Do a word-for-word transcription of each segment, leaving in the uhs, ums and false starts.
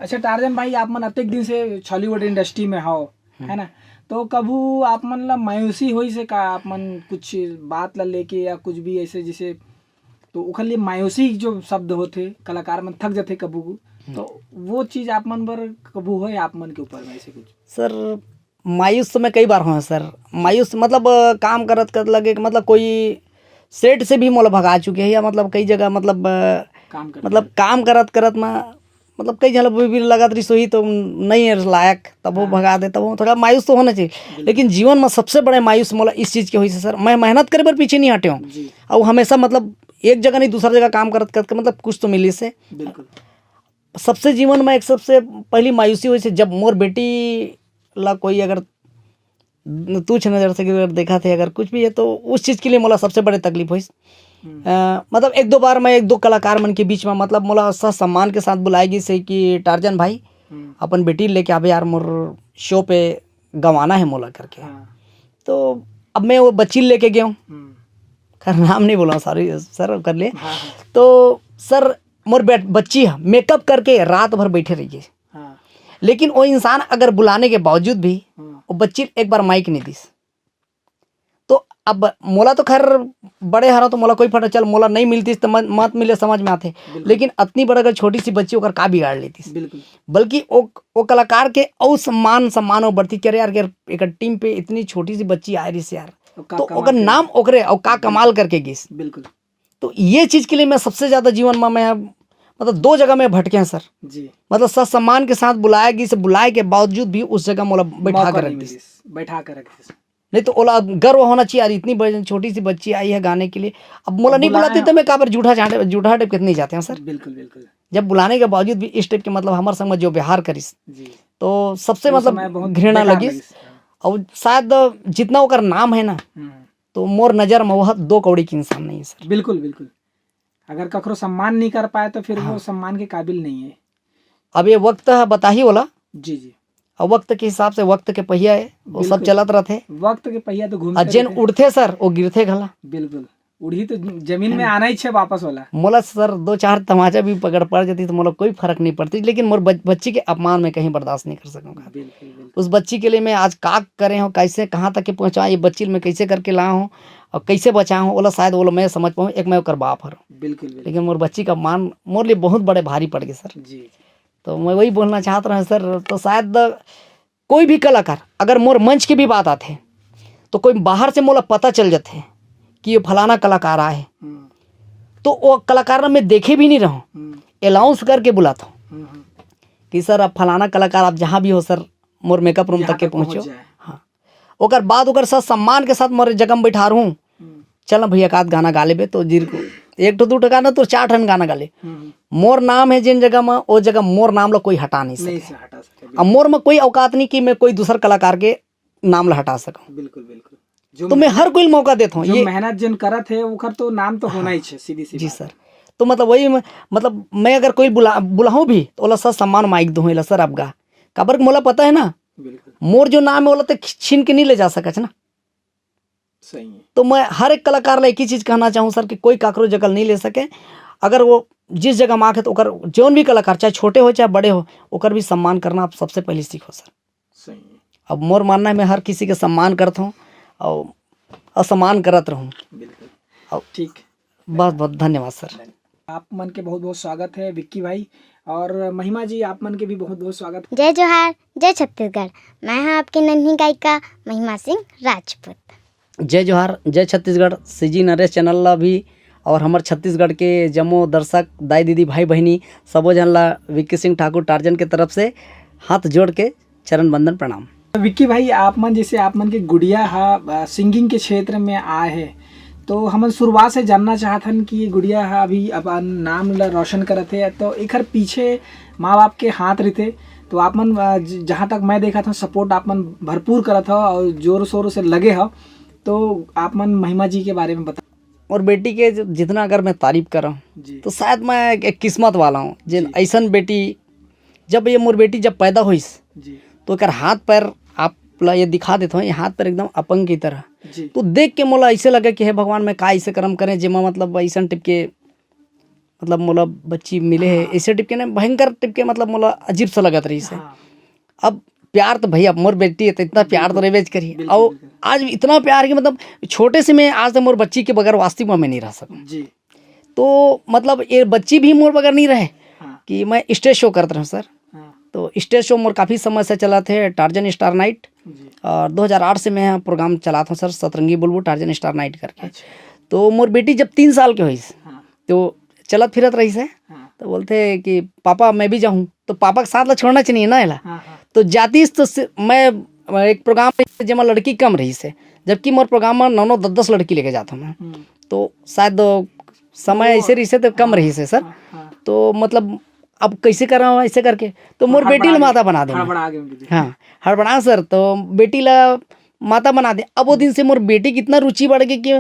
अच्छा टार्जन भाई, आप मन अतेक दिन से छॉलीवुड इंडस्ट्री में हव, है ना? तो कभू आप मन ला मायूसी होइस हे का, आप मन कुछ बात ला लेके या कुछ भी ऐसे, जैसे, तो ओखर लिए मायूसी जो शब्द होथे, कलाकार मन थक जथे कभू, तो वो चीज आप मन बर कभू होय आप मन के ऊपर में ऐसे कुछ? सर, मायूस तो मैं कई बार हों सर। मायूस मतलब, अ, काम करत करत लगे कि मतलब कोई सेट से भी मोला भगा चुके हे, या मतलब कई जगह मतलब, अ, काम करत मतलब करत। काम करत करत मैं मतलब कई झन भी लगत रहिस होही तो नहीं है लायक, तब वो हाँ। भगा दे, तब वो थोड़ा मायूस तो होना चाहिए। बिल्कुल। लेकिन जीवन में सबसे बड़े मायूस मोला इस चीज के होइस हे सर, मैं मेहनत करे बर पीछे नहीं हटे हों। जी। अउ हमेशा मतलब एक जगह नहीं दूसरा जगह काम करत करत के मतलब कुछ तो मिलिस हे। बिल्कुल। सबसे जीवन में एक सबसे पहली मायूसी होइस हे जब मोर बेटी ला कोई अगर तुच्छ नजर से अगर देखत हे, अगर कुछ भी हे, तो उस चीज के लिए मोला सबसे बड़े तकलीफ होइस। हम्म। अ, मतलब एक दो बार मैं एक दो कलाकार मन के बीच में मतलब मोला ससम्मान के साथ बुलाए गिस हे कि टार्जन भाई, हम्म। अपन बेटी लेके आबे यार, मोर शो पे गवाना हे मोला करके। हाँ। तो अब मैं वो बच्ची लेके गया हूँ। हम्म। खैर, नाम नहीं बोला, सॉरी सर, कर ले। हाँ, हाँ। तो सर, मोर बेट-, बच्ची ह मेकअप करके रात भर बैठे रहिस। हाँ। लेकिन वो इंसान अगर बुलाने के बावजूद भी हाँ। वो बच्ची एक बार माइक नहीं दिस। तो अब मोला तो खैर बड़े हरव तो मोला कोई फर्क, चल मोला नहीं मिलतिस तो मत, मत मिले, समझ में आथे। बिल्कुल। लेकिन अतनी बड़ अगर छोटी सी बच्ची ओकर का बिगाड़ लेतिस। बिल्कुल। बल्कि ओ, ओ कलाकार के अउ सम्मान, सम्मान अउ बढ़ती, कि अरे यार, यार, एकर टीम पे इतनी छोटी सी बच्ची आए रहिस यार। तो का तो कमाल ओकर करे। नाम ओकरे अउ का बिल्कुल। कमाल करके गिस। बिल्कुल। तो ये चीज के लिए मैं सबसे ज्यादा जीवन में मैं मतलब दो जगह में भटके हंव सर। जी। मतलब ससम्मान के साथ बुलाए गिस, बुलाए के बावजूद भी उस जगह मोला बैठा मौका के रख नहीं दिस। मिलिस, बैठा के रख दिस। नहीं तो ओला गर्व होना चाहिए यार, इतनी बड़ी छोटी सी बच्ची आई है गाने के लिए। अब मोला अब नहीं बुलाए बुलाते हैं। तो मैं काबर जूठा झांटे, जूठा टाइप के नहीं जाते हैं सर। बिल्कुल, बिल्कुल। जब बुलाने के बावजूद भी इस टाइप के मतलब हमर संग में जो व्यवहार करिस, जी। तो सबसे वो मतलब समय बहुत घृणा बेकार लगिस। लगिस। और शायद जितना ओकर नाम है ना, हम्म। तो मोर नजर में वह दो कौड़ी के इंसान नहीं है सर। बिल्कुल, बिल्कुल। अगर ककरो सम्मान नहीं कर पाए तो फिर वो हाँ। सम्मान के काबिल नहीं है। अब ये वक्त ह बताही ओला। जी, जी। अब वक्त के हिसाब से वक्त के पहिया है, वो सब बिल्कुल। चलत रहथे। वक्त के पहिया तो घूमते आ जेन रहथे। उड़थे सर, वो गिरथे घला। बिल्कुल। उड़ही तो जमीन में है ना? आना ही छे वापस वाला। मोला सर दो चार तमाचा भी पकड़ पड़ जाती तो मोला कोई फर्क नहीं पड़ती, लेकिन मोर बच-, बच्ची के अपमान मैं कहीं बर्दाश्त नहीं कर सकूंगा। बिल्कुल, बिल्कुल। उस बच्ची के लिए मैं आज का करे हूँ, कैसे कहाँ तक के पहुँचाऊँ, ये बच्ची मैं कैसे करके लाया हूँ और कैसे बचाया हूँ, ओला शायद ओला मैं समझ पाऊँ, एक मैं ओकर बाप हर। बिल्कुल, बिल्कुल। लेकिन मोर बच्ची का अपमान मोर लिए बहुत बड़े भारी पड़ गए सर। जी। तो मैं वही बोलना चाहत रहा सर, तो शायद कोई भी कलाकार, अगर मोर मंच के भी बात आथे, तो कोई बाहर से मोला पता चल जाथे कि ये फलाना कलाकार आए, हम्म। तो वो कलाकार ला मैं देखे भी नहीं रहूं, हम्म। अनाउंस करके बुलाता हूँ हम्म, हम्म। कि सर, आप फलाना कलाकार, आप जहाँ भी हो सर, मोर मेकअप रूम यहाँ तक के तक पहुँचो। पहुँच जाए। हाँ, ओकर बाद ओकर साथ सम्मान के साथ मोर जगह में बैठा रहूँ, हम्म। चल ना भैया, एक आध गाना गा लेबे, तो जीर को एक ठो दू ठो गाना, तो चार ठन गाना गा ले। हम्म। मोर नाम है जिन जगह में, ओ जगह मोर नाम ला कोई हटा नहीं नहीं सके। से हटा सके, अब बिल्कुल। मोर में कोई औकात नहीं कि मैं कोई दूसर कलाकार के नाम ला हटा सकूं। बिल्कुल, बिल्कुल। जो तो मैं मेहनत, हर कोई मौका देता हूँ। जो ये मेहनत जिन करत है, ओकर तो नाम तो होना हाँ। ही छे, सीधी सी जी बात सर। है। तो मतलब वही मैं, मतलब मैं अगर कोई बुला, बुलाऊं भी, तो ओला सर सम्मान माइक दूं, एला सर आप गा। काबर के मोला पता है ना, बिल्कुल। मोर जो नाम है, ओला तो छीन के नहीं ले जा सकच ना। सही है। तो मैं हर एक कलाकार ला एक ही चीज कहना चाहूँ सर कि कोई काकरो जगह नहीं ले सके। अगर वो जिस जगह में आके तो ओकर जौन भी कलाकार, चाहे छोटे हो चाहे बड़े हो, ओकर भी सम्मान करना आप सबसे पहले सीखो सर। सही है। अब मोर मानना है, मैं हर किसी के सम्मान करत हूँ और असम्मान करत रहूँ। बिल्कुल। और ठीक। बहुत बहुत धन्यवाद सर। आप मन के बहुत बहुत स्वागत है विक्की भाई, और महिमा जी, आप मन के भी बहुत बहुत स्वागत। जय जोहार, जय छत्तीसगढ़। मैं हाँ आपकी नन्ही गायिका महिमा सिंह राजपूत। जय जोहार, जय छत्तीसगढ़। सीजी नरेश चैनल ला भी और हमर छत्तीसगढ़ के जम्मो दर्शक, दाई दीदी, भाई बहिनी, सबो झन ला विक्की सिंह ठाकुर टार्जन के तरफ से हाथ जोड़ के चरण वंदन प्रणाम। विक्की भाई, आप मन, जैसे आप मन के गुड़िया हा, अ, सिंगिंग के क्षेत्र में आए है, तो हमन शुरुआत से जानना चाहत हन कि ये गुड़िया हा अभी अपन नाम ला रोशन करत है, तो एकर पीछे माँ बाप के हाथ रहिथे। तो आप मन, अ, ज-, जहाँ तक मैं देखत हव, सपोर्ट आप मन भरपूर करत हव और जोर शोर से लगे हव। तो आप मन महिमा जी के बारे में बता। और बेटी के ज-, जितना अगर मैं तारीफ करव, जी। तो शायद मैं एक, एक किस्मत वाला हूँ, जिन जी। ऐसन बेटी, जब ये मोर बेटी जब पैदा होइस, जी। तो एकर हाथ पैर आप ला ये दिखा देत हूँ, ये हाथ पैर एकदम अपंग की तरह। जी। तो देख के मोला ऐसे लगे कि हे भगवान, मैं का ऐसे कर्म करें, जेमा मतलब ऐसन टाइप के मतलब मोला बच्ची मिले हे, हाँ। ऐसे टाइप के ना, भयंकर टाइप के, मतलब मोला अजीब सा लगत रहिस हे। हाँ। अब प्यार तो भैया, मोर बेटी हे, तो इतना प्यार तो बिल्कुल। रहबेच करही। बिल्कुल, और बिल्कुल। आज इतना प्यार कि मतलब छोटे से मैं आज तक मोर बच्ची के बगैर वास्तविक में मैं नहीं रह सकूँ। जी। तो मतलब ये बच्ची भी मोर बगैर नहीं रहे हाँ। कि मैं स्टेज शो करत रहूँ सर। हाँ। तो स्टेज शो मोर काफ़ी समय से चलत हे, टार्जन स्टार नाइट। जी। और दो हज़ार आठ से मैं प्रोग्राम चलात हूँ सर, सतरंगी बुलबुल टार्जन स्टार नाइट करके। अच्छा। तो मोर बेटी जब तीन साल के होइस, हाँ। तो चलत फिरत रहिस हे। हाँ। तो बोलथे कि पापा मैं भी जाऊँ, तो पापा के साथ ला छोड़ना चाहिए ना एला। हाँ, हाँ। तो जातिस तो सि-, मैं एक प्रोग्राम रहिस हे, जेमा लड़की कम रहिस हे, जबकि मोर प्रोग्राम में नौ नौ दस दस लड़की लेके जात हूँ मैं। हम्म। तो शायद समय वो ऐसे रहिस हे तो कम हाँ, रहिस हे सर। हाँ, हाँ। तो मतलब अब कैसे कर रहा हूँ ऐसे करके, तो मोर बेटी ला हड़बड़ा माता गे, बना दे मैं। हड़बड़ा गे उनके लिए। हाँ, हड़बड़ा सर, तो बेटी ला माता बना दे। अब वो दिन से मोर बेटी के इतना रुचि बढ़ गई कि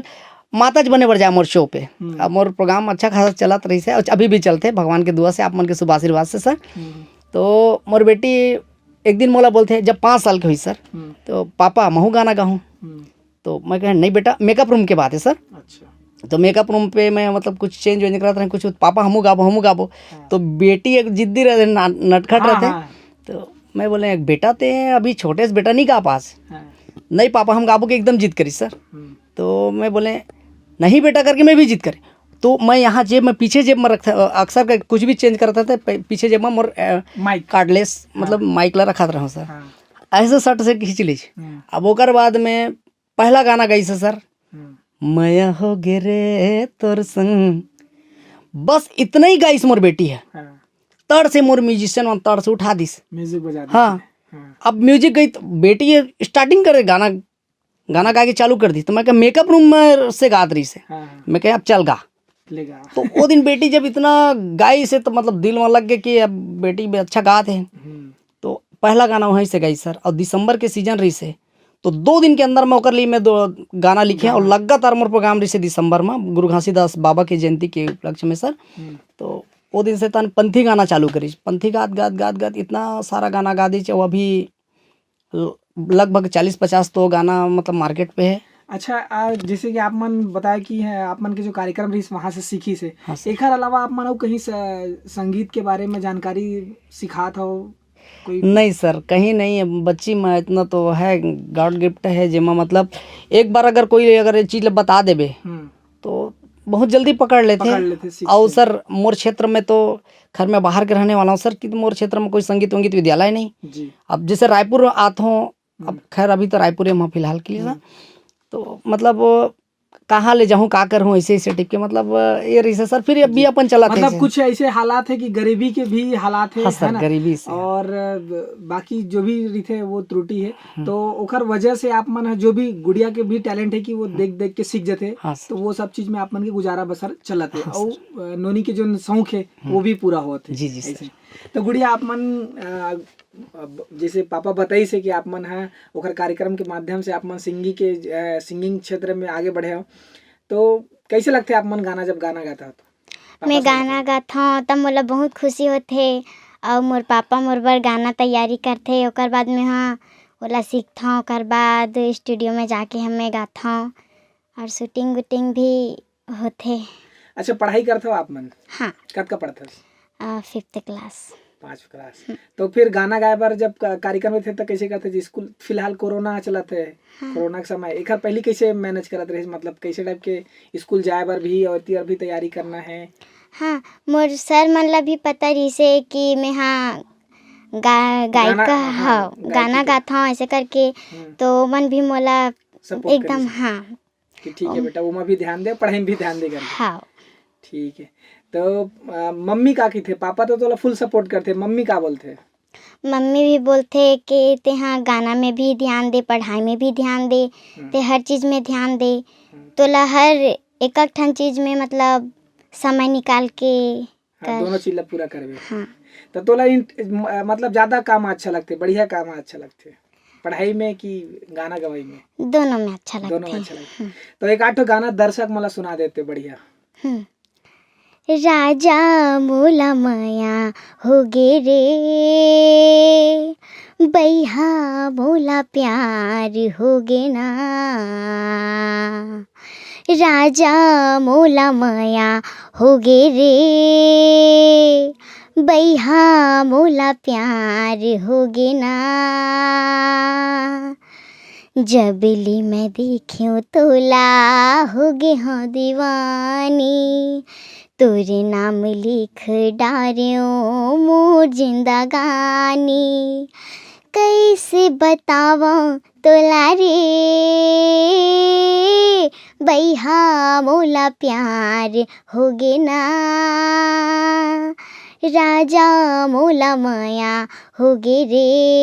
माता ज बने बर जाए मोर शो पे। हम्म। अब मोर प्रोग्राम अच्छा खासा चलत रहिस हे, और अभी भी चलथे, भगवान के दुआ से, आप मन के शुभ आशीर्वाद से सर। हम्म। तो मोर बेटी एक दिन मोला बोलथे, जब पाँच साल के हुई सर, हम्म। तो पापा महू गाना गाहूँ। हम्म। तो मैं कहे, "नहीं बेटा, मेकअप रूम के बात है सर।" अच्छा। तो मेकअप रूम पे मैं मतलब कुछ चेंज वेंज करत रहे, कुछ, "पापा हमू गाबो, हमू गाबो।" हाँ। तो बेटी एक जिद्दी रहे, ना-, नटखट हाँ, रहते। हाँ। तो मैं बोले, "एक बेटा ते अभी छोटे से बेटा नहीं गा पास।" हाँ। "नहीं पापा, हम गाबो के," एकदम जिद करी सर। हम्म। तो मैं बोले, "नहीं बेटा," करके मैं भी जिद करी। तो मैं यहाँ जेब में, पीछे जेब में रखता, अक्सर का कुछ भी चेंज करता था, पै-, पीछे जेब में मोर, अ, माइक। कार्डलेस, हाँ। मतलब माइक ला रखत रहूँ सर। हाँ। ऐसे सट से खींच लीजिए। हम्म। अब ओकर बाद में पहला गाना गाइस हे सर, हम्म। "मया हो गे रे तोर संग।" बस इतना ही गाइस मोर बेटी हे। हाँ। तड़ से मोर म्यूजिशियन मन तड़ से उठा दिस। म्यूजिक बजा दिस। हाँ। हाँ। अब म्यूजिक गई तो बेटी ये स्टार्टिंग करे गाना, गाना गा के चालू कर दी। तो मैं कहा मेकअप रूम में से गात रहिस हे। हाँ, हाँ। मैं कहा अब चल गा। ले गा। तो वो दिन बेटी जब इतना गाइस हे तो मतलब दिल में लग गया कि अब बेटी भी अच्छा गात हे। हम्म। तो पहला गाना वहीं से गाइस सर, और दिसंबर के सीजन रहिस हे, तो दो दिन के अंदर में ओकर लिए मैं दो गाना लिखे और अच्छा। लगातार मोर प्रोग्राम रहिस हे दिसंबर में गुरु घासीदास बाबा के जयंती के उपलक्ष्य में सर। हम्म। तो वो दिन से तन पंथी गाना चालू करिस, पंथी गात, गात, गात, गात इतना सारा गाना गा दी, वो अभी ल-, लगभग चालीस पचास तो गाना मतलब मार्केट पे हे। अच्छा, आ, जैसे कि आप मन बताया कि है, आप मन के जो कार्यक्रम रहिस, वहाँ से सीखिस हे। हाँ सर। एकर अलावा आप मन अउ कहीं स-, संगीत के बारे में जानकारी सिखात हो? कोई नहीं सर, कहीं नहीं। अब बच्ची में इतना तो है, गॉड गिफ्ट है, जेमा मतलब एक बार अगर कोई अगर ये चीज ला बता देबे, हम्म। तो बहुत जल्दी पकड़ लेथे। पकड़ लेथे, सीख अउ के। सर, मोर क्षेत्र में तो, खैर, मैं बाहर के रहने वाला हूँ सर, कि मोर क्षेत्र में कोई संगीत वंगीत विद्यालय नहीं। जी। अब जैसे रायपुर आत हूँ, अब हम्म। खैर, अभी तो रायपुर में फिलहाल के लिए ना, हम्म। तो मतलब, कहाँ ले जाहूँ, का करहूँ, ऐसे, ऐसे टाइप के, मतलब, ये रहिस हे सर, फिर अब भी जी। अपन चलत हे मतलब, ऐसे। कुछ ऐसे हालात हे कि गरीबी के भी हालात हे, हाँ सर, है ना? गरीबी से। और, अ, ब-, बाकी जो भी रहिथे, वो त्रुटि हे। हम्म। तो ओकर वजह से आप मन ह, जो भी गुड़िया के भी टैलेंट हे कि वो हम्म। देख, देख के सीख जथे, हाँ सर। तो वो सब चीज में आप मन के गुजारा बसर चलत हे। हाँ अउ, सर। अ, नोनी के जो शौक हे, हम्म। वो भी पूरा होत हे, जी, जी ऐसे। सर। तो गुड़िया, आप मन, अ, अब जैसे पापा बताइस हे कि आप मन ह ओखर कार्यक्रम के माध्यम से आप मन सिंगी के, अ, सिंगिंग क्षेत्र में आगे बढ़े हो, तो कैसे लगथे आप मन गाना, जब गाना गाता हो तो? पापा मैं से गाना गाथव, तब मोला बहुत खुशी होथे, अउ मोर पापा मोर बर गाना तैयारी करथे, ओकर बाद में ह ओला सीखथव, ओकर बाद स्टूडियो में जाके हमें गाथव, और शूटिंग वूटिंग भी होथे। अच्छा, पढ़ाई करथव आप मन? हाँ। कतका पढ़थस? अ, fifth class। पाँच class। हम्म। तो फिर गाना गाए बर जब का-, कार्यक्रम होथे, त कैसे करथे जी? स्कूल, फिलहाल कोरोना चलत हे, हाँ। कोरोना के समय, एकर पहली कैसे मैनेज करत रहे? मतलब, कैसे टाइप के स्कूल जाए बर भी और ती-, अभी तैयारी करना है? हाँ, मोर सर मन ला भी पता रहिसे कि मैं, हाँ, गा-, गाना, गायिका हाँ, हव, गायकी गाना कर- गाथव, ऐसे करके, हम्म। तो मन भी मोला सपोर्ट एकदम, करिस। हाँ। कि ठीक है ओम। बेटा, ओमा भी ध्यान दे, पढ़ाई में भी ध्यान दे करके। हाँ। ठीक है। तो, अ, मम्मी का कहिथे? पापा तो तोला फुल सपोर्ट करथे, मम्मी का बोलथे? मम्मी भी बोलथे कि तेहा गाना में भी ध्यान दे, पढ़ाई में भी ध्यान दे, हम्म। ते हर चीज में ध्यान दे। हम्म। तोला हर एक एक ठन चीज में, मतलब, समय निकाल के हाँ, कर। दोनों चीज ला पूरा करबे। हाँ। तो तोला इन-, म-, मतलब, ज्यादा काम अच्छा लगथे, बढ़िया काम अच्छा लगथे, पढ़ाई में कि गाना गवाई में? दोनों में अच्छा दोनों में लगथे। अच्छा लगथे। हम्म। तो एक आध ठो गाना दर्शक मन ला सुना देते, बढ़िया। हम्म। राजा मोला मया होगे रे, बइहा मोला प्यार होगे ना। राजा मोला मया होगे रे, बइहा मोला प्यार होगे ना। जब ले मैं देखेंव तोला, होगे हंव दीवानी। तोरे नाम लिख डारेंव मोर जिंदगानी। कइसे बतावंव तोला रे, बइहा मोला प्यार होगे ना, राजा मोला मया होगे रे।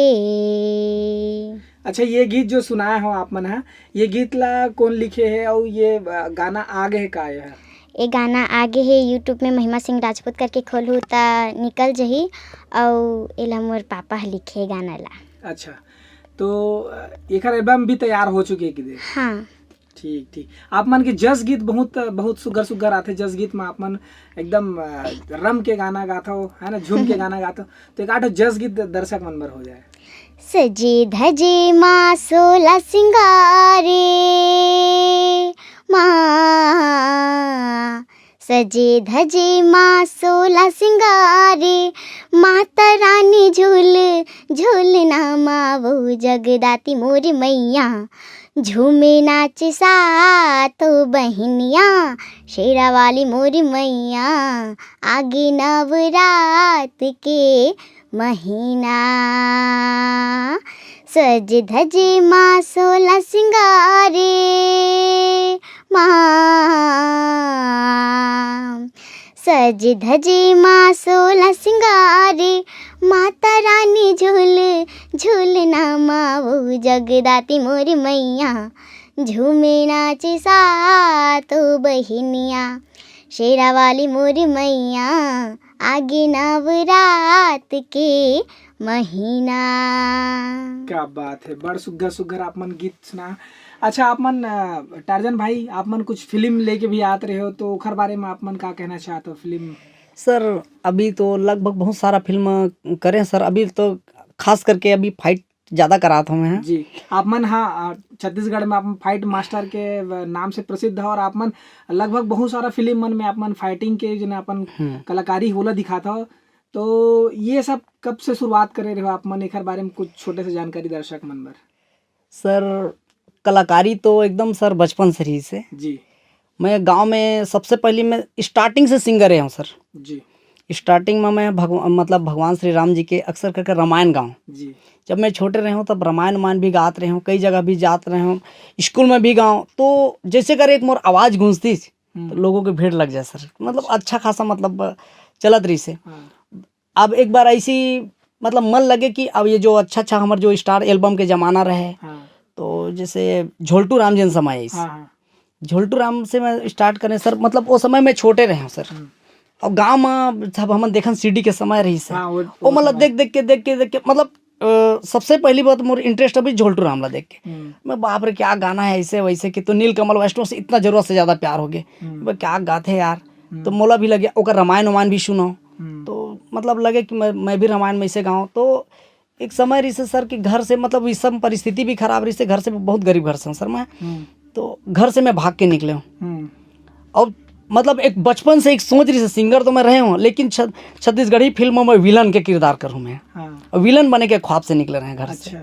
अच्छा, ये गीत जो सुनाए हो आप मन ह, ये गीत ला कौन लिखे हे अउ ये, अ, गाना आगे हे का ये ह? ये गाना आगे हे YouTube में महिमा सिंह राजपूत करके खोलहू त निकल जही, अउ एला मोर पापा ह लिखे हे गाना ला। अच्छा, तो, अ, एकर एल्बम भी तैयार हो चुके हे कि दे? हाँ। ठीक, ठीक। आप मन के जस गीत बहुत, बहुत सुग्घर, सुग्घर आथे। जस गीत में आप मन एकदम, अ, रम के गाना गाथव, है ना, झूम के गाना गाथव। तो एक आठ जस गीत दर्शक मन बर हो जाए। सजे धजे माँ सोला सिंगारे माँ, सजे धजे माँ सोला सिंगारे, माता रानी झूल झूलना माँ वो जगदाती मोर मैया। झूमे नाच सातो बहिनिया, शेरा वाली मोर मैया। आगे नवरात के महीना, सज धजे माँ सोला सिंगारे माँ। सज धजे माँ सोला सिंगारे, माता रानी झूल झूलना माँ वो जगदाती मोर मैया। झूमे नाचे सातो बहिनिया, शेरा वाली मोर मैया। आगे नवरात के महीना। क्या बात है, बड़ सुग्घर सुग्घर आप मन गीत सुना। अच्छा, आप मन, अ, टार्जन भाई, आप मन कुछ फिल्म लेके भी आत रहे हो, तो ओखर बारे में आप मन का कहना चाहत हो? फिल्म सर, अभी तो लगभग बहुत सारा फिल्म करे हैं सर। अभी तो खास करके अभी फाइट ज्यादा करात हूँ मैं। जी, आप मन, हाँ, अ, छत्तीसगढ़ में आप फाइट मास्टर के, अ, नाम से प्रसिद्ध हो और आप मन लगभग बहुत सारा फिल्म मन में आप मन फाइटिंग के जो ना अपन हम्म। कलाकारी होला दिखात हो। तो ये सब कब से शुरुआत करे रहे हो आप मन, एकर बारे में कुछ छोटे से जानकारी दर्शक मन बर। सर, कलाकारी तो एकदम सर बचपन से रहिस हे। जी। मैं गाँव में सबसे पहली मैं स्टार्टिंग से सिंगर रहे हूँ सर। जी। स्टार्टिंग में मैं भगव-, मतलब भगवान श्री राम जी के अक्सर करके रामायण गाऊँ। जी। जब मैं छोटे रहे हूँ तब रामायण वामायण भी गात रहे हूँ, कई जगह भी जात रहे हूँ, स्कूल में भी गाऊँ। तो जैसे कर एक मोर आवाज़ गूंजती, हम्म। तो लोगों की भीड़ लग जाए सर, मतलब अच्छा खासा मतलब चलत रहिस हे। हाँ। अब एक बार ऐसी मतलब मन लगे कि अब ये जो अच्छा अच्छा हमारे जो स्टार एल्बम के जमाना रहे, हाँ। तो जैसे झोलटू राम जिन समय आइस। हाँ, हाँ। झोलटू राम से मैं स्टार्ट करें सर, मतलब वो समय मैं छोटे रहे हूँ सर। हम्म। और गाँव में सब हमन देखन सीडी के समय रहिस हे। हाँ, वो, वो वो मतलब समय। देख देख के, देख के, देख के, मतलब, अ, सबसे पहली बात मोर इंटरेस्ट अभी झोलटू राम ला देख के। हम्म। मैं, "बाप रे, क्या गाना है ऐसे वैसे कि तो नीलकमल वैष्णव से इतना जरूरत से ज्यादा प्यार हो गया।" हम्म। मैं, "क्या गाते हैं यार?" हम्म। तो मोला भी लगे, ओकर रामायण वामायण भी सुनो। हम्म। तो मतलब लगे कि मैं, मैं भी रामायण में ऐसे गाऊँ। तो एक समय रहिस हे सर कि घर से, मतलब, इस सब परिस्थिति भी खराब रहिस हे, घर से बहुत गरीब घर से हूँ सर मैं। हम्म। तो घर से मैं भाग के निकले हूँ। हम्म। और मतलब एक बचपन से एक सोच रहिस हे, सिंगर तो मैं रहे हूँ, लेकिन छ-, छत्तीसगढ़ी फिल्मों में विलन के किरदार करूँ मैं। हाँ। और विलन बने के ख्वाब से निकले रहे घर से। अच्छा।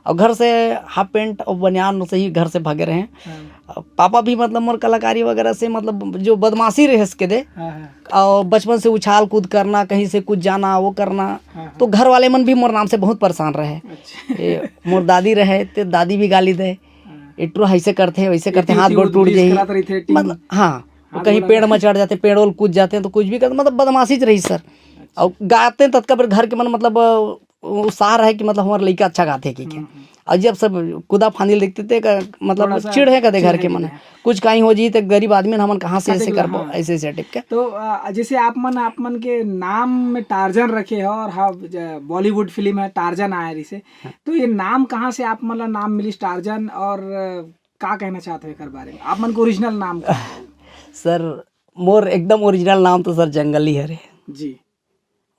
और घर से हाफ पैंट और बनियान से ही घर से भागे रहे। हाँ। और पापा भी मतलब मोर कलाकारी वगैरह से मतलब जो बदमाशी रहे इसके दे, हाँ, हाँ। और बचपन से उछाल कूद करना, कहीं से कुछ जाना, वो करना, हाँ, हाँ। तो घर वाले मन भी मोर नाम से बहुत परेशान रहे। अच्छा। ये मोर दादी रहे, ते दादी भी गाली दे, हाँ। "ए टुरा ऐसे करथे, वैसे ये करथे, हाथ टीटी गोड़ उठ टूट बीस जाही।" करत रहिथे, टीम। मतलब, हाँ, वो हाथ कहीं गोड़ पेड़ में चढ़ जाते, पेड़ ओल कूद जाते हैं, तो कुछ भी करते, मतलब बदमाशी च रही सर। अच्छा। और गाते हैं तब का फिर घर के मन मतलब, अ, उत्साह रहे कि मतलब हमारा लड़का अच्छा गाते हैं, कि क्या। हम्म, हम्म। और जब सब कूदा फांदी देखते थे, का-, मतलब थोड़ा सा चिढ़ है कदे घर चिढ़ के है मन। कदे। कुछ कहीं हो जी तो गरीब आदमी ना, हमन कहाँ से हाँ, ऐसे बिल्कुल, करबो, हाँ। ऐसे ऐसे टाइप के। तो, अ, जैसे आप मन, आप मन के नाम में टार्जन रखे हो और हाँ, ज-, बॉलीवुड फिल्म है टार्जन आया रहिस हे, हाँ। तो ये नाम कहाँ से आप मन ला नाम मिलिस टार्जन और, अ, का कहना चाहत हो एकर बारे में? आप मन के ओरिजिनल नाम का है? सर, मोर एकदम ओरिजिनल नाम तो सर जंगली हरे। जी।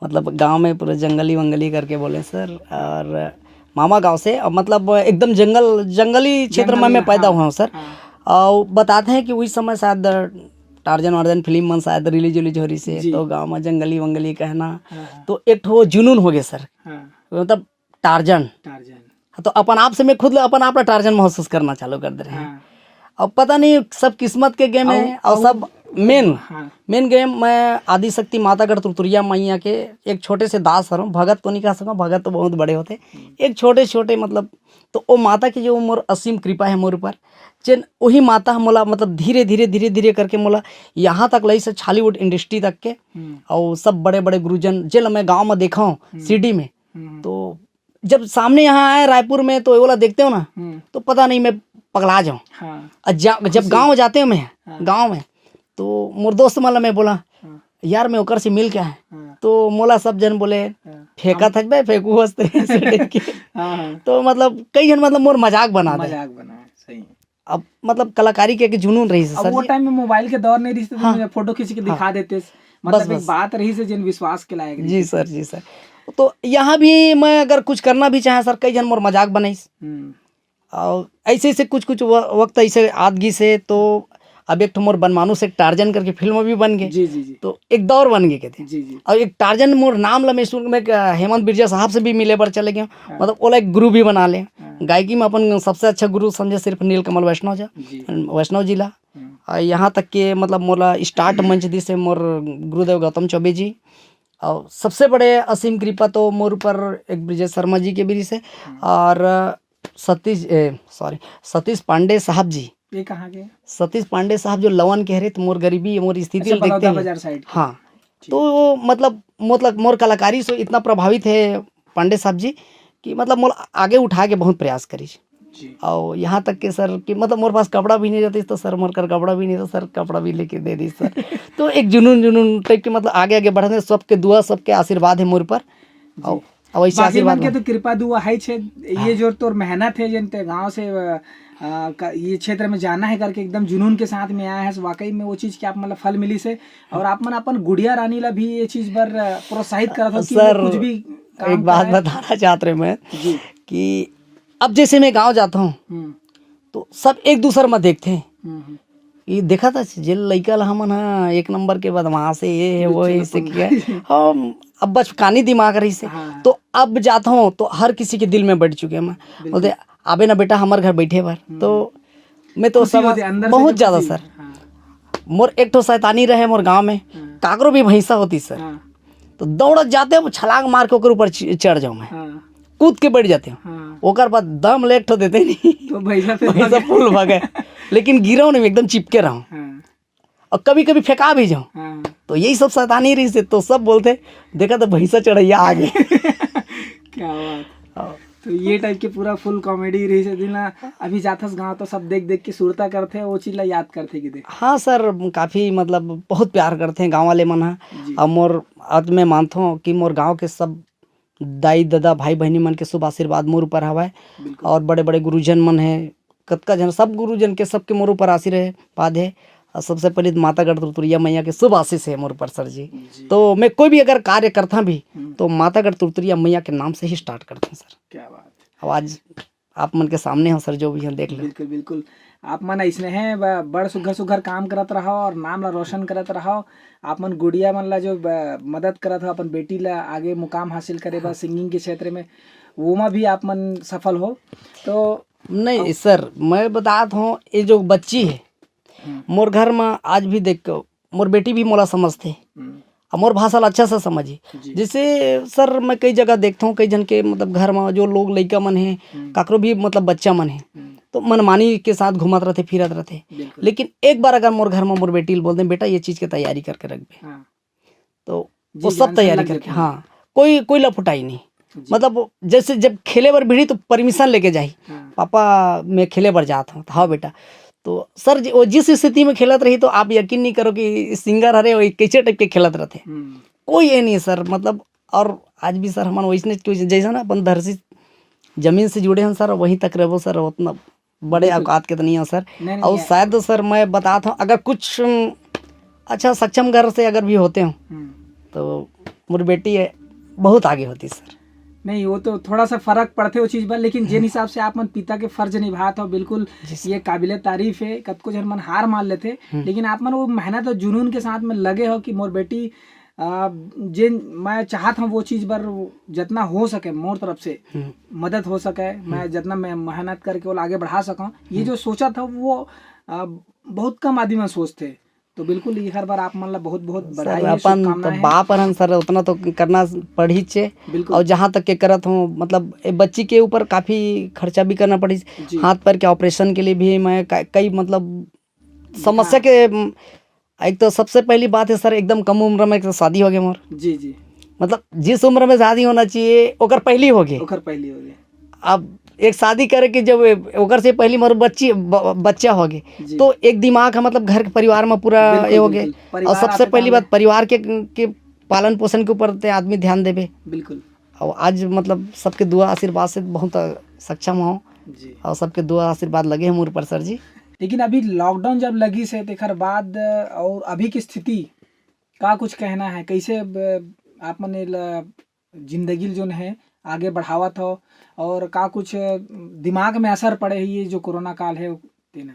मतलब गांव में पूरा जंगली वंगली करके बोले सर, और मामा गांव से, और मतलब एकदम जंगल, जंगली क्षेत्र में जंगली, मैं पैदा हाँ, हुआ हूँ सर। हाँ। अउ बताते हैं कि उही समय शायद टार्जन वार्जन फिल्म मन शायद रिलीज उलीज हो रही से, जी। तो गाँव में जंगली वंगली कहना, हाँ, हाँ। तो एक ठो जुनून हो गया सर। हाँ। मतलब टार्जन। टार्जन। हाँ, तो अपन आप से मैं खुद ल-, अपन आप ला टार्जन महसूस करना चालू कर दे रहे हैं। हाँ। अब पता नहीं, सब किस्मत के गेम है, अउ, और अउ, सब मेन, हाँ। मेन गेम मैं आदिशक्ति मातागढ़ तुरतुरिया मैया के एक छोटे से दास हरौं, भगत तो नहीं कह सकौं, भगत तो बहुत बड़े होते। हम्म। एक छोटे छोटे, मतलब, तो वो माता की जो मोर असीम कृपा है मोर ऊपर, जेन वही माता ह मोला, मतलब, धीरे, धीरे, धीरे, धीरे करके मोला यहाँ तक लइस छॉलीवुड इंडस्ट्री तक के, हम्म। और सब बड़े, बड़े गुरुजन, जेन ल मैं गाँव में देखा हूँ, हम्म। सीडी में, हम्म। तो जब सामने यहाँ आए रायपुर में, तो ओला देखते हो ना, हम्म। तो पता नहीं, मैं पगला जाऊँ। हाँ। और जा-, जब खुशी। गाँव जाते हो मैं, हाँ। गाँव में, तो मोर दोस्त मन ला मैं बोला, हाँ। "यार, मैं ओकर से मिल के आए।" हाँ। तो मोला सब जन बोले, हाँ। "फेंका हम थक बे, फेंकू हंसते हैं," ऐसे टाइप के। हाँ, हाँ। तो मतलब कई जन, मतलब, मोर मजाक बना दे। मजाक बना, सही। अब मतलब कलाकारी के एक जुनून रही से अब सर वो जी। टाइम में मोबाइल के दौर नहीं रही से, तो हाँ। तुमने फोटो खींच के हाँ। दिखा देते। बस, मतलब एक बस। बात रही से, जिन विश्वास के लायक रही जी से। सर, जी सर। तो यहाँ भी मैं अगर कुछ करना भी चाहे सर, कई जन मोर मजाक बनाइस। हम्म। और ऐसे ऐसे कुछ कुछ व-, वक्त ऐसे आत गिस हे, तो अब एक ठो मोर बनमानुस एक टार्जन करके फिल्म भी बन गए। जी, जी, जी। तो एक दौर बन गए कहते। जी, जी। और एक टार्जन मोर नाम ला मैं सुन, मैं, अ, हेमंत बिरजा साहब से भी मिले बर चले गए। हाँ। मतलब ओला एक गुरु भी बना ले। हाँ। गायकी में अपन सबसे अच्छा गुरु समझे सिर्फ नीलकमल वैष्णव जी। जी। वैष्णव जी ला। हम्म। और यहाँ तक के मतलब मोला स्टार्ट मंच दिस हे मोर गुरुदेव गौतम चौबे जी। और सबसे बड़े असीम कृपा तो मोर ऊपर एक ब्रिजेश शर्मा जी के भी रिहिस हे। हम्म। और सतीश, ए, सॉरी, सतीश पांडे साहब जी। ये कहाँ के? सतीश पांडे साहब जो लवन के हरे, तो मोर गरीबी, मोर स्थिति अच्छा, ल देखते बलौदा हुए। बाजार साइड के। हाँ। ठीक। तो वो मतलब, मतलब मोर कलाकारी से इतना प्रभावित है पांडे साहब जी कि मतलब मोर आगे उठा के बहुत प्रयास करी। जी। और यहाँ तक के सर कि मतलब मोर पास कपड़ा भी नहीं रहती, तो सर मोर कर कपड़ा भी नहीं, तो सर कपड़ा भी लेके दे दी सर। तो एक जुनून, जुनून टाइप के मतलब आगे, आगे बढ़ने, सबके दुआ, सबके आशीर्वाद है मोर पर। जी। और, और वैसे बाकी आशीर्वाद मन के में। तो कृपा दुआ है छे, ये हाँ। जो तोर मेहनत है, जन ते गाँव से, अ, अ, क-, ये क्षेत्र में जाना है करके एकदम जुनून के साथ में आया है, वाकई में वो चीज़ के आप मतलब फल मिली से। और आप मन अपन गुड़िया रानी ला भी ये चीज़ पर, अ, प्रोत्साहित करत हो कि वो सर, कुछ भी काम एक बात करे। बताना चाहत रहे मैं जी। कि अब जैसे मैं गाँव जाता हूँ, हम्म। तो सब एक दूसर में देखते हैं। हम्म, हम्म। ये देखा था, जे लइका ला हमन हा एक नंबर के बदमाश है, ये है, वो है, बिल्कुल, ऐसे अपन किया है। हम अब बचकानी दिमाग रही से, हाँ। तो अब जाता हूँ तो हर किसी के दिल में बैठ चुके हैं मैं। बिल्कुल। बोलते, "आबे ना बेटा, हमारे घर बैठे बार।" हम्म। तो मैं तो खुशी समझ, होती है, अंदर से बहुत जो ज़्यादा खुशी, सर। हाँ। मोर एक ठो शैतानी रहे मोर गाँव में, हाँ। काकरो भी भैंसा होती सर, हाँ। तो दौड़त जाते हैं, वो छलांग मार के ओकर ऊपर च-, चढ़ जाऊँ मैं। हाँ। कूद के बैठ जाते हैं। हाँ। ओकर बाद दम ले एक ठो देते नहीं। तो भैंसा फिर भैंसा भागे। फुल भागे। लेकिन गिरो नहीं, एकदम चिपके रहो। हाँ। और कभी-कभी फेंका भी जाओ। हाँ। तो यही सब शैतानी रही से, तो सब बोलते, "देखा तो भैंसा चढ़ैया आ गए।" क्या बात। हाँ। तो ये टाइप के पूरा फुल कॉमेडी रही से दिन ला। अभी जाथस गाँव तो सब देख-देख के सुरता करथे, वो चीज ला याद करथे कि देख। हाँ सर, काफी मतलब बहुत प्यार करथे गाँव वाले मन हा। जी। और मोर, आज मैं मानथों कि मोर गाँव के सब दाई ददा भाई बहिनी मन के शुभ आशीर्वाद मोर ऊपर हवय। बिल्कुल। और बड़े-बड़े गुरुजन मन हे, कतका झन, सब गुरुजन के, सबके मोर ऊपर आशीर्वाद हे। और सबसे पहले तो मातागढ़ तुरतुरिया मैया के शुभ आशीष हे मोर ऊपर सर जी। जी। तो मैं कोई भी अगर कार्य करता भी, हम्म। तो मातागढ़ तुरतुरिया मैया के नाम से ही स्टार्ट करता हूँ सर। क्या बात। अब आज आप मन के सामने हो सर, जो भी हो देख लो। बिल्कुल, बिल्कुल। आप मन अइसने हैं, ब-, बड़ सुघर सुघर काम करत रहो और नाम ला रोशन करत रहो। आप मन गुड़िया मन ला जो ब-, मदद करत हो, अपन बेटी ला आगे मुकाम हासिल करे बर हाँ। सिंगिंग के क्षेत्र में, वो में भी आप मन सफल हो। तो नहीं अब सर, मैं बतात हूँ, ये जो बच्ची है, हम्म। मोर घर में आज भी देख के मोर बेटी भी मोला समझथे। हम्म। अउ मोर भाषा ला अच्छा से समझही। जी। जैसे सर, मैं कई जगह देखथों, कई झन के मतलब घर म जो लोग लइका मन हे, हम्म। काकरो भी मतलब बच्चा मन हे, हम्म। तो मनमानी के साथ घूमत रथे, फिरत रथे। बिल्कुल। लेकिन एक बार अगर मोर घर म मोर बेटी ल बोल दें, "बेटा, ये चीज के तैयारी करके रखबे," हाँ। तो जी, वो सब जानसन तैयारी लग करके, जाथे। हाँ, कोई, कोई लफुटाई नहीं। जी। मतलब जैसे जब खेले बर भिड़ी तो परमिशन लेके जाही, हाँ। "पापा, मैं खेले बर जात हूँ।" तो, "हाँ बेटा।" तो सर जी, वो जिस स्थिति में खेलत रही तो आप यकीन नहीं करो कि सिंगर हरे, वो कैसे टाइप के खेलत रहते। हम्म। कोई ये नहीं सर, मतलब, और आज भी सर हमन वैसने कुछ जैसा ना अपन धरती जमीन से जुड़े हैं सर, वहीं तक रहबो सर, उतना बड़े बिल्कुल। औकात के तो नहीं हो सर। नहीं, नहीं, और ये शायद सर मैं बतात हूँ, अगर कुछ, अम, अच्छा सक्षम घर से अगर भी होते हो, हम्म। तो मोर बेटी है, बहुत आगे होती सर। नहीं, वो तो थोड़ा सा फर्क पड़थे वो चीज बर, लेकिन जेन हिसाब से आप मन पिता के फर्ज निभात हो, बिल्कुल जी सर। ये काबिले तारीफ है। कतको झन मन हार मान लेथे, हम्म। लेकिन आप मन वो मेहनत और जुनून के साथ में लगे हो कि मोर बेटी, आ, जेन मैं चाहत हूँ वो चीज बर जतना हो सके मोर तरफ से हम्म। मदद हो सके, मैं हम्म। जतना मैं मेहनत करके वो आगे बढ़ा सकूँ। ये हम्म। जो सोचा था वो, आ, बहुत कम आदमी मन सोचथे। तो बिल्कुल ये हर बार आप मन ला बहुत बहुत सर, बधाई है, अपन तो शुभकामनाएं हैं। बाप हरन सर, उतना तो करना पड़हीच हे। बिल्कुल। और जहाँ तक के करत हूँ, मतलब, ए बच्ची के ऊपर काफी खर्चा भी करना पड़हीच। जी। हाथ पैर के ऑपरेशन के लिए भी मैं क-, कई, मतलब, जी, समस्या हाँ। के, म, एक तो सबसे पहली बात है सर, एकदम कम उम्र में एक तो शादी हो गया मोर। जी, जी। मतलब, जिस उम्र में शादी होना चाहिए, ओकर पहली हो गई। ओकर पहली हो गई। अब एक शादी करे के जब ओकर से पहली मोर बच्ची, ब-, बच्चा हो गए, जी। तो एक दिमाग है, मतलब, घर के परिवार में पूरा बिल्कुल, ये हो गए। बिल्कुल। और परिवार सबसे आते पहली टाइम बात, परिवार के, के पालन पोषण के ऊपर ते आदमी ध्यान देवे। बिल्कुल। और आज, मतलब, सबके दुआ आशीर्वाद से बहुत सक्षम हो जी। और सबके दुआ आशीर्वाद लगे हैं मोर पर सर जी। लेकिन अभी लॉकडाउन जब लगी से तेकर बाद और अभी की स्थिति का कुछ कहना है, कैसे ब-, आप मन एला जिंदगी ल जोन है आगे बढ़ावत हो और का कुछ दिमाग में असर पड़े है ये जो कोरोना काल है तेना?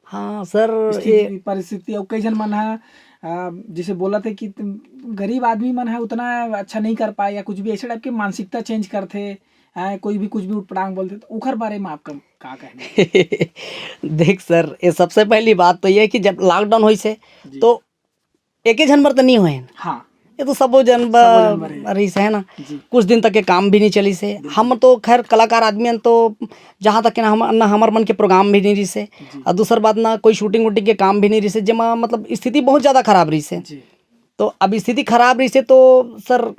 हाँ सर, स्थिति, ये परिस्थिति और कई झन मन ह, आ, जैसे बोलत है कि तुम, गरीब आदमी मन है उतना अच्छा नहीं कर पाए या कुछ भी ऐसे टाइप के मानसिकता चेंज करथे, आ, कोई भी कुछ भी उटपटांग बोलथे, तो ओखर बारे में आपका का कहना है? देख सर, ये सबसे पहली बात तो ये है कि जब लॉकडाउन होइस हे, जी। तो एके झन बर तो नहीं होए। हाँ। ये तो सबो जन ब-, सबो जन बर है। रहिस है ना। जी। कुछ दिन तक के काम भी नहीं चलिस हे। बिल्कुल। हम तो खैर कलाकार आदमी हन, तो जहाँ तक के ना हम, ना हमर मन के प्रोग्राम भी नहीं रहिस हे। जी। और दूसर बात ना कोई शूटिंग वूटिंग के काम भी नहीं रहिस हे, जेमा मतलब स्थिति बहुत ज़्यादा खराब रहिस हे। जी। तो अब स्थिति खराब रहिस हे तो सर,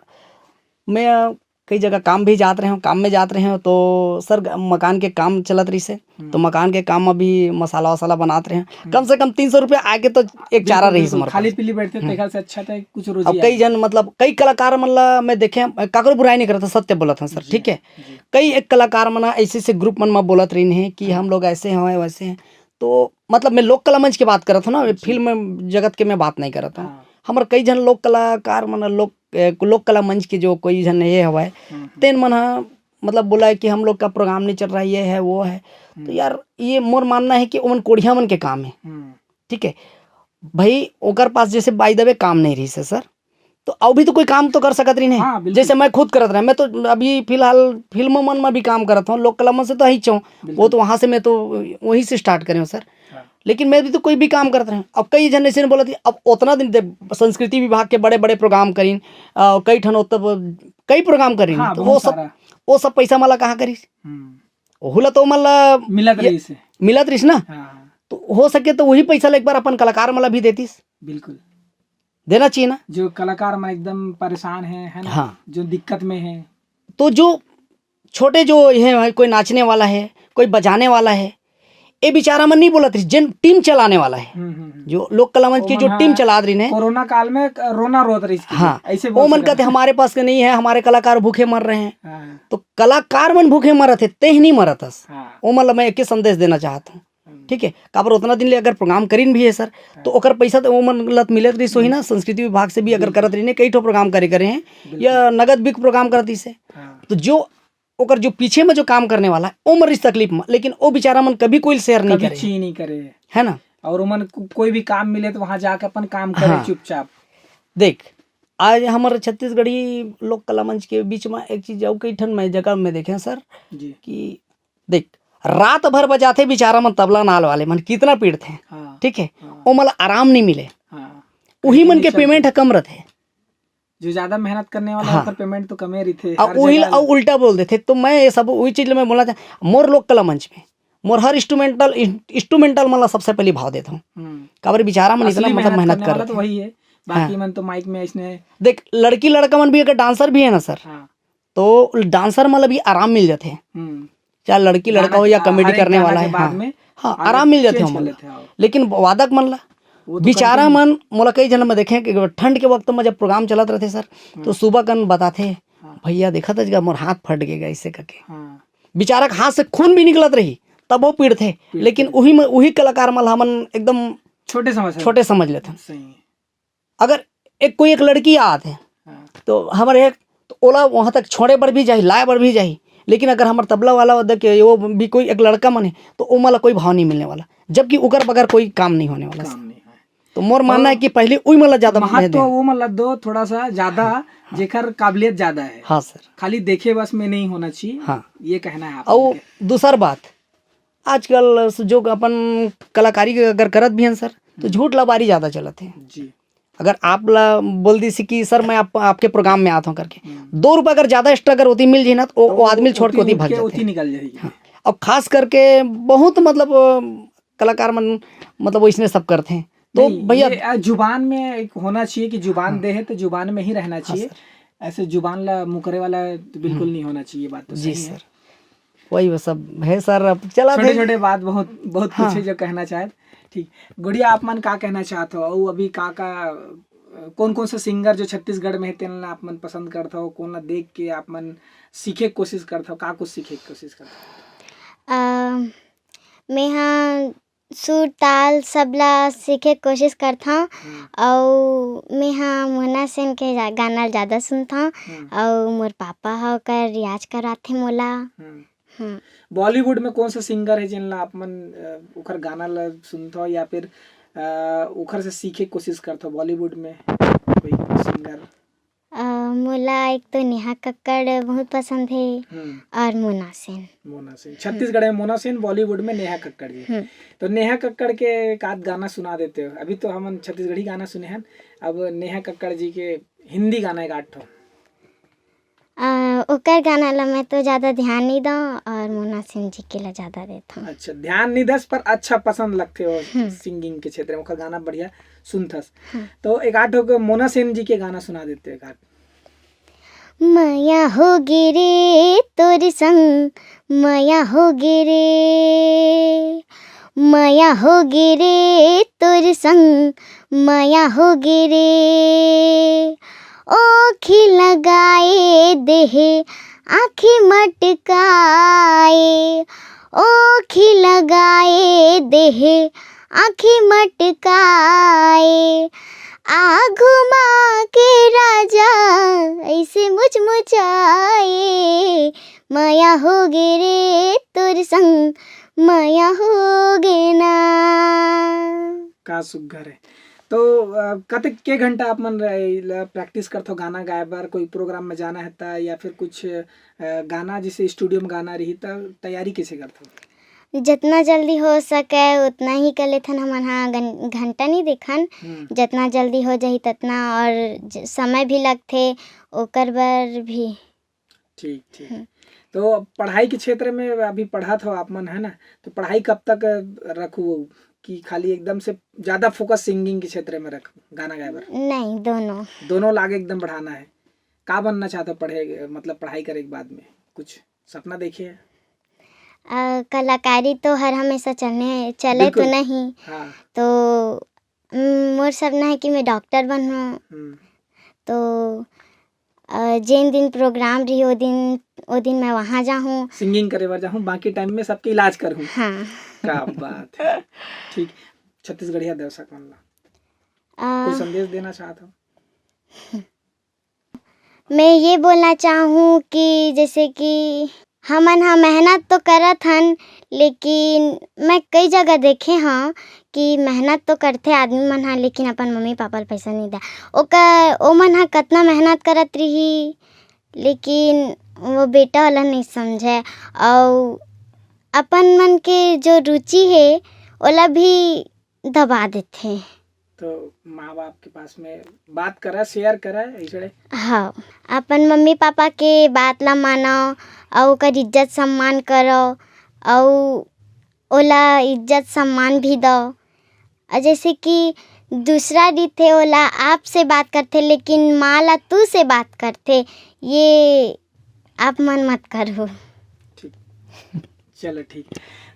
मैं कई जगह काम भी जात रहे हूँ, काम में जात रहे हूँ, तो सर ग-, मकान के काम चलत रहिस हे। हम्म। तो मकान के काम में भी मसाला वसाला बनात रहे हूँ। हम्म। कम से कम तीन सौ रुपया आए के तो एक चारा बिल्कुल, रहिस बिल्कुल। हमारे खाली पास। पीली बैठते हम्म। तेखर से अच्छा था कुछ रोजी अब कई आए। जन, मतलब, कई कलाकार मन ला मैं देखे, काकरो बुराई नहीं करता, सत्य बोलत हूँ सर, जी, ठीक है? जी। कई एक कलाकार मन ऐसे ऐसे ग्रुप मन में बोलत रहिन हे कि हाँ। हम लोग ऐसे हैं, वैसे हैं। तो मतलब मैं लोक कला मंच की बात करत हूँ ना, जी। फिल्म जगत के मैं बात नहीं करत हूँ। हाँ। हमर कई झन लोक कलाकार मन, लोक, ए, लोक कला मंच के जो कोई झन ये हवय, हम्म, हम्म। तेन मन ह मतलब बोला है कि हम लोग का प्रोग्राम नहीं चल रहा है, ये है, वो है। तो हम्म। यार, ये मोर मानना है कि ओमन कोढ़िया मन के काम है। हम्म। ठीक है भाई, ओकर पास जैसे by the way काम नहीं रहिस हे सर, तो अउ भी तो कोई काम तो कर सकत रहिन हे। हाँ, बिल्कुल। जैसे मैं खुद करत रहे, मैं तो अभी फिलहाल फिल्म मन में भी काम करत हूँ, लोक कला मन से तो हइच हूँ, बिल्कुल। वो तो वहाँ से मैं तो वहीं से स्टार्ट करे हूँ सर। हाँ। लेकिन मैं भी तो कोई भी काम करत रहे हूँ। अब कई जन ऐसे बोलत हे, अब उतना दिन दे, संस्कृति विभाग के बड़े बड़े प्रोग्राम करिन, अ, कई ठन उत्तर, कई प्रोग्राम करिन, हाँ, तो वो बहुत सब, सारा। वो सब पैसा मला कहाँ करिस? हम्म। ओहू ला तो मन ला मिलत ये रहिस हे। मिलत रहिस ना? हाँ। तो हो सके तो वही पैसा ला एक बार अपन कलाकार मन ला भी देतिस। बिल्कुल। देना चाहिए ना? जो कलाकार मन एकदम परेशान हे, है ना? हाँ। जो दिक्कत में हे। तो जो छोटे जो ये है, कोई नाचने वाला है, कोई बजाने वाला है, ये बेचारा मन नहीं बोलत रहिस, जेन टीम चलाने वाला है, हम्म, हम्म, हम्म। जो लोक कला मंच वो की मन जो हाँ, टीम चलात रहिन हे। कोरोना काल में क-, रोना रोत रहिस कि हाँ, ऐसे वो बोल मन सकत कहते, हैं। "हमारे पास के नहीं है, हमारे कलाकार भूखे मर रहे हैं।" हाँ। तो कलाकार मन भूखे मरत हे, तें नहीं मरत हस। हाँ। वो मन ला मैं एक ही संदेश देना चाहत हूँ। हम्म। ठीक है, काबर उतना दिन ले अगर प्रोग्राम करिन भी है सर, हाँ। तो ओकर पैसा तो वो मन ला मिलत रहिस होही ना, हम्म। संस्कृति विभाग से भी अगर बिल्कुल। करत रहिन हे, कई ठो प्रोग्राम करे, करे हैं, बिल्कुल। या नगद बिक प्रोग्राम करत रहिस हे। हाँ। तो जो ओकर जो पीछे में जो काम करने वाला है, वो मर रहिस तकलीफ में, लेकिन वो बेचारा मन कभी कोई शेयर नहीं कभी करे। ची नहीं करे। है ना? और ओमन को-, कोई भी काम मिले तो वहाँ जाके अपन काम करे हाँ। चुपचाप। देख, आज हमर छत्तीसगढ़ी लोक कला मंच के बीच में एक चीज अउ कई ठन मैं जगह में देखे सर जी। कि देख, रात भर बजाथे बेचारा मन तबला नाल वाले मन, कितना पीड़थे, हाँ। ठीक है? हाँ। ओमन ला आराम नहीं मिले। हाँ। उही मन के पेमेंट ह कम रथे। जो ज्यादा मेहनत करने वाला हाँ। ओकर पेमेंट तो कमे रहिथे, अब हर उही जगह अउ उल्टा बोल देथे। तो मैं ये सब उही चीज ल मैं बोलना चाह, मोर लोक कला मंच में, मोर हर इंस्ट्रूमेंटल, इंस्ट्रूमेंटल मन ला सबसे पहले भाव देता हूँ। हम्म। काबर बेचारा मन असली इतना मतलब मेहनत मेहनत करने वाला करत तो हे। वही है, बाकी हाँ। मन तो माइक में ऐसने देख, लड़की लड़का मन भी अगर डांसर भी है ना सर, हाँ। तो डांसर मन ला भी आराम मिल जाथे। हम्म। चाहे लड़की लड़का गाना हो के, या हाँ, कॉमेडी हर एक करने गाना वाला के है, बाद हाँ। में हाँ, आगे आराम मिल जाथे चेंज कर ओमन ला। लेते हैं, हाँ। लेकिन वादक मन ला, वो तो बेचारा करते ही मन, मोला कई झन में देखे कि ठंड के वक्त में जब प्रोग्राम चलत रहिथे सर, तो हम्म। सुबह कन बताथे, हाँ। "भैया देखत हस गा, मोर हाथ फट गे गा," ऐसे करके। हाँ। बेचारा के हाथ से खून भी निकलत रही, तब वो पीड़थे। पीड़थे। लेकिन उही में, उही कलाकार मन ला हमन एकदम छोटे समझ, छोटे समझ लेथन। सही। अगर एक, कोई एक लड़की आत हे, हाँ। तो हमर एक, तो ओला वहाँ तक छोड़े बर भी जाही, लाए बर भी जाही, लेकिन अगर हमर तबला वाला ओदे के वो भी कोई एक लड़का मन हे, तो ओमन ला कोई भाव नहीं मिलने वाला, जबकि ओकर बगैर कोई काम नहीं होने वाला। काम नहीं है। तो मोर मानना है कि पहले उही मन ला ज्यादा महत्व दे। वो मन ला दो थोड़ा सा ज्यादा, जेकर काबिलियत ज्यादा है। हाँ सर। खाली देखे बस में नहीं होना चाहिए। हाँ। ये कहना है आप अउ लोग के। दूसर बात, आजकल जो अपन कलाकारी के अगर करत भी हन सर, तो हम्म। झूठ लबारी ज्यादा चलत हे। जी। अगर आप ला बोल दिस कि सर, मैं आप, आपके प्रोग्राम में आत हूँ करके, हम्म। दो रुपया अगर ज्यादा एक्स्ट्रा अगर ओती मिल जाही ना, तो वो, तो वो आदमी छोड़ के ओती ओती उठ भाग के जाथे। ओती निकल जाही। हाँ। और खास करके बहुत, मतलब, अ, कलाकार मन, मतलब, वैसने सब करथे। तो नहीं, भैया, ये, अ, जुबान में एक होना चाहिए कि जुबान हाँ। दे है तो जुबान में ही रहना हाँ चाहिए। सर। ऐसे जुबान ला मुकरे वाला तो बिल्कुल हम्म। नहीं होना चाहिए, बात तो जी सही है। सर। वही वो सब है सर, अब चला छोटे थे। छोटे बात बहुत, बहुत हाँ। कुछ है जो कहना चाहत। ठीक, गुड़िया, आप मन का कहना चाहत हो? अउ अभी का का, अ, कौन कौन से सिंगर जो छत्तीसगढ़ में है, तेन ला आप मन पसंद करत हो? कौन ला देख के आप मन सीखे के कोशिश करत हो? का कुछ सीखे के कोशिश करत हो? अ, मेंहा सुर ताल सब ला सीखे के कोशिश करथौं। हम्म। अउ मेंहा मोना सेन के जा-, गाना ल जादा सुनथौं। हम्म। अउ मोर पापा ह ओकर रियाज करवाथे मोला। हम्म। हम्म। बॉलीवुड में कौन सा सिंगर है जेन ला आप मन, अ, ओकर गाना ला सुनथौ या फिर, अ, ओकर से सीखे के कोशिश करथौ बॉलीवुड में कोई सिंगर? अ, मोला एक तो नेहा कक्कड़ बहुत पसंद है हम्म। और मोना सेन। मोना सेन। हम्म। छत्तीसगढ़ में मोना सेन, बॉलीवुड में नेहा कक्कड़ जी। हम्म। तो नेहा कक्कड़ के एक आध गाना सुना देते हो। अभी तो हमन छत्तीसगढ़ी गाना सुने हन, अब नेहा कक्कड़ जी के हिंदी गाना एक आध ठो। अ, ओकर गाना ला मैं तो ज्यादा ध्यान नहीं दौं और मोना सेन जी के ला ज्यादा देथौं। अच्छा, ध्यान नहीं दस पर अच्छा पसंद लगथे वो हम्म। सिंगिंग के क्षेत्र में, ओकर गाना बढ़िया सुनथस। हम्म। तो एक आध ठो मोना सेन जी के गाना सुना देते एक आध। मया होगे रे तोर संग, मया होगे रे, मया होगे रे तोर संग, मया होगे रे। ओखी लगाए देहे आँखी मटकाए, ओखी लगाए देहे आँखी मटकाए। आगू मा के राजा ऐसे मुचमुचाए, मया होगे रे तोर संग, मया होगे ना। का सुग्घर है। तो, अ, कतेक के घंटा आप मन र-, ल-, प्रैक्टिस करथो गाना गाए बर? कोई प्रोग्राम में जाना है त या फिर कुछ, अ, गाना जैसे स्टूडियो में गाना रही त तैयारी कैसे करथो? जितना जल्दी हो सके उतना ही कर लेथन हमन हा, गन-, घंटा नहीं देखन। हम्म। जितना जल्दी हो जाही ततना, और ज-, समय भी लगथे ओकर बर भी। ठीक, ठीक। हम्म। तो पढ़ाई के क्षेत्र में अभी पढ़त हो आप मन, है ना? तो पढ़ाई कब तक रखू कि खाली एकदम से ज्यादा फोकस सिंगिंग के क्षेत्र में रखू, गाना गाए बर? नहीं, दोनों। दोनों लागे एकदम बढ़ाना है। का बनना चाहते हो पढ़े, मतलब पढ़ाई करे के बाद में? कुछ सपना देखे है? अ, कलाकारी तो हर हमेशा चलने, चले तो बिल्कुल। नहीं। हाँ। तो, उम, मोर सपना है कि मैं डॉक्टर बनूं। हम्म। तो, अ, जेन दिन प्रोग्राम रही, ओ दिन, ओ दिन मैं वहाँ जाहूँ। सिंगिंग करे बर जाहूँ, बाकी टाइम में सबके इलाज करहूँ। हाँ। का बात है। ठीक, छत्तीसगढ़िया दर्शक मन ला अ, कोई संदेश देना चाहत हो? मैं ये बोलना चाहूँ कि जैसे कि हमन ह मेहनत तो करत हन, लेकिन मैं कई जगह देखे हँव कि मेहनत तो करथे आदमी मन ह, लेकिन अपन मम्मी पापा ल पैसा नइ दय। ओकर, ओमन ह कतना मेहनत करत रिही, लेकिन वो बेटा वाला नइ समझय, अउ अपन मन के जो रुचि हे, ओला भी दबा देथे। तो माँ बाप के पास में बात करा, शेयर करा, ऐसड़े। हाँ, अपन मम्मी पापा के बात ला मानव, अउ ओकर इज्जत सम्मान करव, अउ ओला इज्जत सम्मान भी दव। अउ जैसे कि दूसरा रहिथे, ओला आप से बात करथे, लेकिन माँ ला तू से बात करथे, ये आप मन मत करहू। ठीक। चलो, ठीक।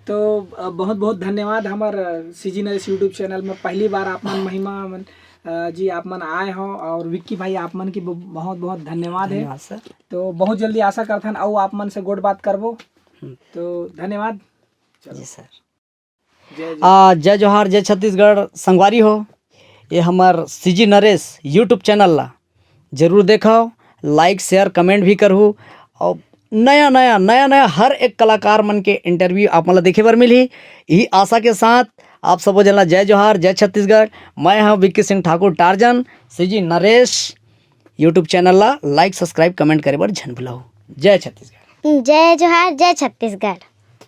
तो, अ, बहुत-बहुत धन्यवाद। हमर, अ, सीजी नरेश YouTube चैनल में पहली बार आप मन महिमा मन, अ, जी, आप मन आए हो, और विक्की भाई, आप मन की ब-, बहुत-बहुत धन्यवाद है। धन्यवाद सर। तो बहुत जल्दी आशा करथन अउ आप मन से गोठ बात करबो। हम्म। तो धन्यवाद। चलो। जी सर। जय, जय। आ, जय जोहार, जय छत्तीसगढ़। संगवारी हो, ये हमर सीजी नरेश YouTube चैनल ला जरूर देखव, लाइक, शेयर, कमेंट भी करहू। और नया नया नया नया हर एक कलाकार मन के इंटरव्यू आप मन ला देखे बर मिलही। यही आशा के साथ आप सबो जन ला जय जोहार, जय छत्तीसगढ़। मैं हूँ Vicky Singh Thakur Tarzan. CG Naresh YouTube channel ला लाइक, सब्सक्राइब, कमेंट करे बर झन भुलाहू। जय छत्तीसगढ़। जय जोहार, जय छत्तीसगढ़।